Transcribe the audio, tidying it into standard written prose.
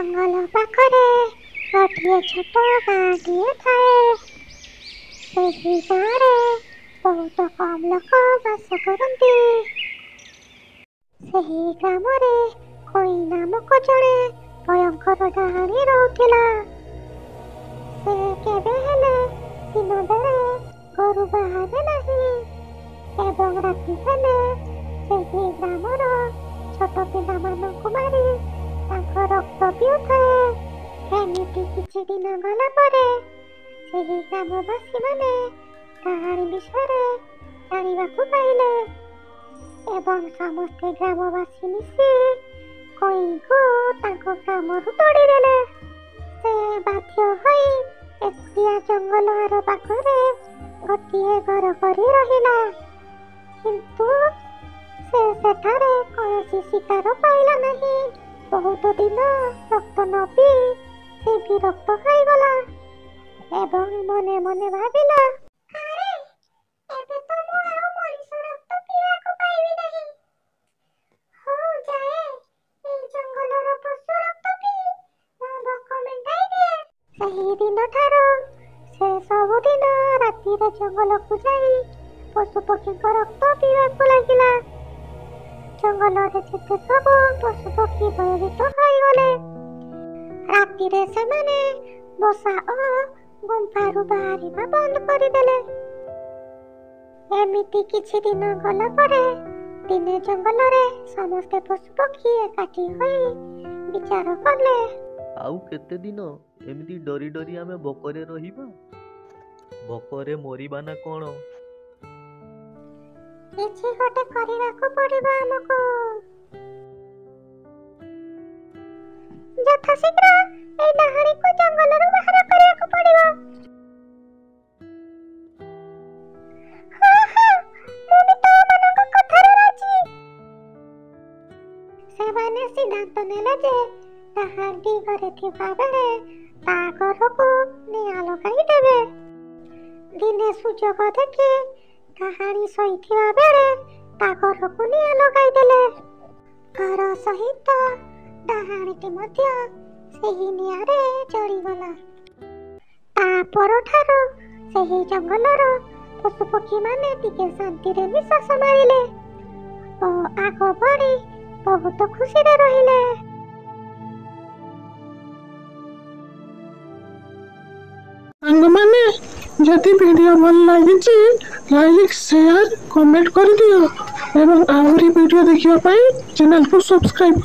ଜଙ୍ଗଲ ପାଖରେ ଗୋଟିଏ ଛୋଟ ଗାଁଟିଏ ଥାଏ। ସେହି ଗାଁରେ ବହୁତ କମ୍ ଲୋକ ବାସ କରନ୍ତି। ସେହି ଗ୍ରାମରେ କଇଁ ନାମକ ଜଣେ ଭୟଙ୍କର ଡାହାଣୀ ରହୁଥିଲା। ସେ କେବେ ହେଲେ ଦିନ ବେଳେ ଘରୁ ବାହାରେ ନାହିଁ ଏବଂ ରାତି ହେଲେ ସେହି ଗ୍ରାମର ଛୋଟ ପିଲାମାନଙ୍କୁ ମାରି ତାଙ୍କ ରକ୍ତ ପିଉଥାଏ। ଏମିତି କିଛି ଦିନ ଗଲା ପରେ ସେହି ଗ୍ରାମବାସୀମାନେ ଡାହାଣୀ ବିଷୟରେ ଜାଣିବାକୁ ପାଇଲେ ଏବଂ ସମସ୍ତେ ଗ୍ରାମବାସୀ ମିଶି କଇଁକୁ ତାଙ୍କ ଗ୍ରାମରୁ ତଡ଼ିଦେଲେ। ସେ ବାଧ୍ୟ ହୋଇ ଏକୁଟିଆ ଜଙ୍ଗଲ ଆର ପାଖରେ ଗୋଟିଏ ଘର କରି ରହିଲା। କିନ୍ତୁ ସେ ସେଠାରେ କୌଣସି ଶିକାର ପାଇଲା ନାହିଁ। ବହୁତ ଦିନ ରକ୍ତ ନ ପିଇ ସେ ବିରକ୍ତ ହୋଇଗଲା ଏବଂ ମନେ ମନେ ଭାବିଲା, ଆରେ ଏବେ ତ ମୁଁ ଆଉ ମଣିଷ ରକ୍ତ ପିଇବାକୁ ପାଇବି ନାହିଁ। ହଉ ଯାଏ, ଏଇ ଜଙ୍ଗଲର ପଶୁ ରକ୍ତ ପିଇ ମୋ ଭୋକ ମେଣ୍ଟାଇ ଦିଏ। ସେହି ଦିନଠାରୁ ସେ ସବୁଦିନ ରାତିରେ ଜଙ୍ଗଲକୁ ଯାଇ ପଶୁପକ୍ଷୀଙ୍କ ରକ୍ତ ପିଇବାକୁ ଲାଗିଲା। ଜଙ୍ଗଲରେ ଯେତେ ସବୁ ପଶୁପକ୍ଷୀ ଭୟଭୀତ ହୋଇଗଲେ। ରାତିରେ ସେମାନେ ବସା ଓ ଗୁମ୍ଫାରୁ ବାହାରିବା ବନ୍ଦ କରିଦେଲେ। ଏମିତି କିଛି ଦିନ ଗଲା ପରେ ଦିନେ ଜଙ୍ଗଲରେ ସମସ୍ତେ ପଶୁପକ୍ଷୀ ଏକାଠି ହୋଇ ବିଚାର କଲେ, ଆଉ କେତେ ଦିନ ଏମିତି ଡରି ଡରି ଆମେ ଭୋକରେ ରହିବା? ଭୋକରେ ମରିବା ନା କଣ? କିଛି ଗୋଟେ କରିବାକୁ ପଡିବ ଆମକୁ। ଯଥାଶୀଘ୍ର ଏଇ ଡାହାଣୀକୁ ଜଙ୍ଗଲରୁ ବାହାର କରିବାକୁ ପଡିବ। ହଁ ହଁ, ମୁଁ ବି ତମମାନଙ୍କ କଥାରେ ରାଜି। ସେମାନେ ସିଦ୍ଧାନ୍ତ ନେଲେ ଯେ ଡାହାଣୀଟି ଘରେ ଥିବା ବେଳେ ତା ଘରକୁ ନିଆଁ ଲଗାଇ ଦେବେ। ଦିନେ ସୁଯୋଗ ଦେଖି ଡାହାଣୀ ଶୋଇଥିବା ବେଳେ ତା ଘରକୁ ନିଆଁ ଲଗାଇଦେଲେ। ଘର ସହିତ ଡାହାଣୀଟି ମଧ୍ୟ ସେହି ନିଆଁରେ ଜଳିଗଲା। ତା ପରଠାରୁ ସେହି ଜଙ୍ଗଲର ପଶୁପକ୍ଷୀମାନେ ଟିକେ ଶାନ୍ତିରେ ନିଶ୍ୱାସ ମାରିଲେ ଓ ଆଗ ଭଳି ବହୁତ ଖୁସିରେ ରହିଲେ। ସାଙ୍ଗମାନେ, ଯଦି ଭିଡ଼ିଓ ଭଲ ଲାଗିଛି, ଲାଇକ୍, ସେୟାର, କମେଣ୍ଟ କରିଦିଅ ଏବଂ ଆହୁରି ଭିଡ଼ିଓ ଦେଖିବା ପାଇଁ ଚ୍ୟାନେଲକୁ ସବସ୍କ୍ରାଇବ୍ କର।